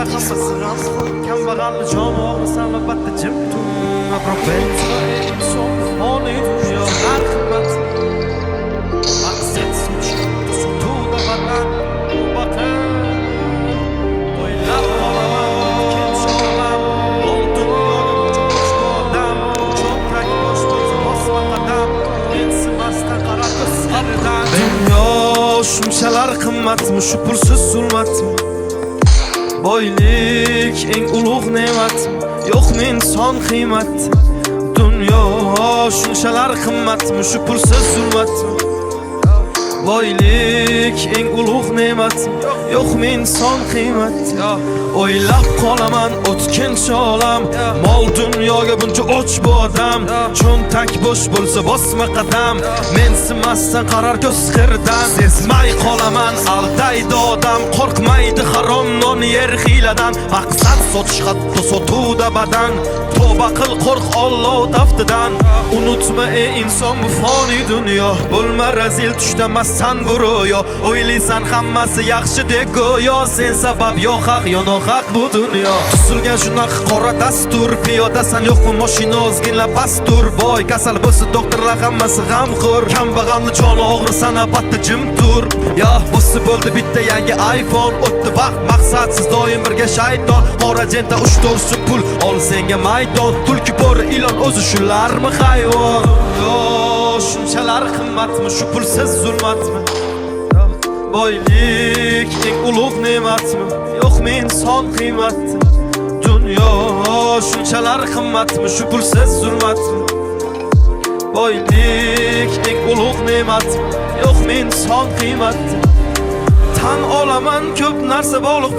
Shunchalar hammasi ramz. Kambag'alni joni og'risa, albatta jim tur. Inson, foniy dunyo qimmat. Maqsad sotuvda badan. Vatan o'ylab qolaman o'tkinchi olam. Mol dunyoga buncha odam. Cho'ntak bo'sh bo'lsa, bosma qadam. Mensimasdan qarab ko'z qiridan. Dunyo shunchalar qimmatmi, shu pulsiz zulmatmi? Boylik eng ulug' ne'matmi, yo'qmi inson qiymat? Dunyo shunchalar qimmatmi, shu pulsiz zulmatmi? Boylik eng ulug' ne'matmi, yo'qmi inson qiymat? O'ylab qolaman o'tkinchi olam. Mol dunyoga buncha och bu odam. Cho'ntak bo'sh bo'lsa, bosma qadam. Mensimasdan qarar ko'z qirdan. Sezmay qolaman, aldaydi odam. Qo'rqmaydi harom non yer hiyladan. Maqsad sotish, hatto sotuvda badan. Tavba qil, qo'rq Alloh taftidan. Unutma, ey inson, bu foniy dunyo. Bo'lma razil, tushdamassan bu ro'yo. O'ylaysan hammasi yaxshidek go'yo. Sen sabab yo haq, yo nohaq bu dunyo. Tuzilgan shunaqa qora dastur. Piyodasan, yo'qmi mashina, ozgina pastur. Boy kasal bo'lsa, doktorlar hammasi g'amxo'r. Kambag'alni joni og'risa, albatta jim tur. Yo bo'lsa bo'ldi bitta yangi iPhone. O'tdi vaqt maqsadsiz, doim birga shayton. Qora jenta uch to'rtsi pul ol senga maydon. Tulki, bo'ri, ilon, o'zi shularmi hayvon? Yo shunchalar qimmatmi, shu pulsiz zulmatmi? Boylik eng ulug' ne'matmi, yo'qmi inson qiymat? Dunyo shunchalar qimmatmi, shu pulsiz zulmatmi? Boylik eng ulug' ne'matmi, yo'qmi inson qiymat? Tan olaman, ko'p narsa bog'liq.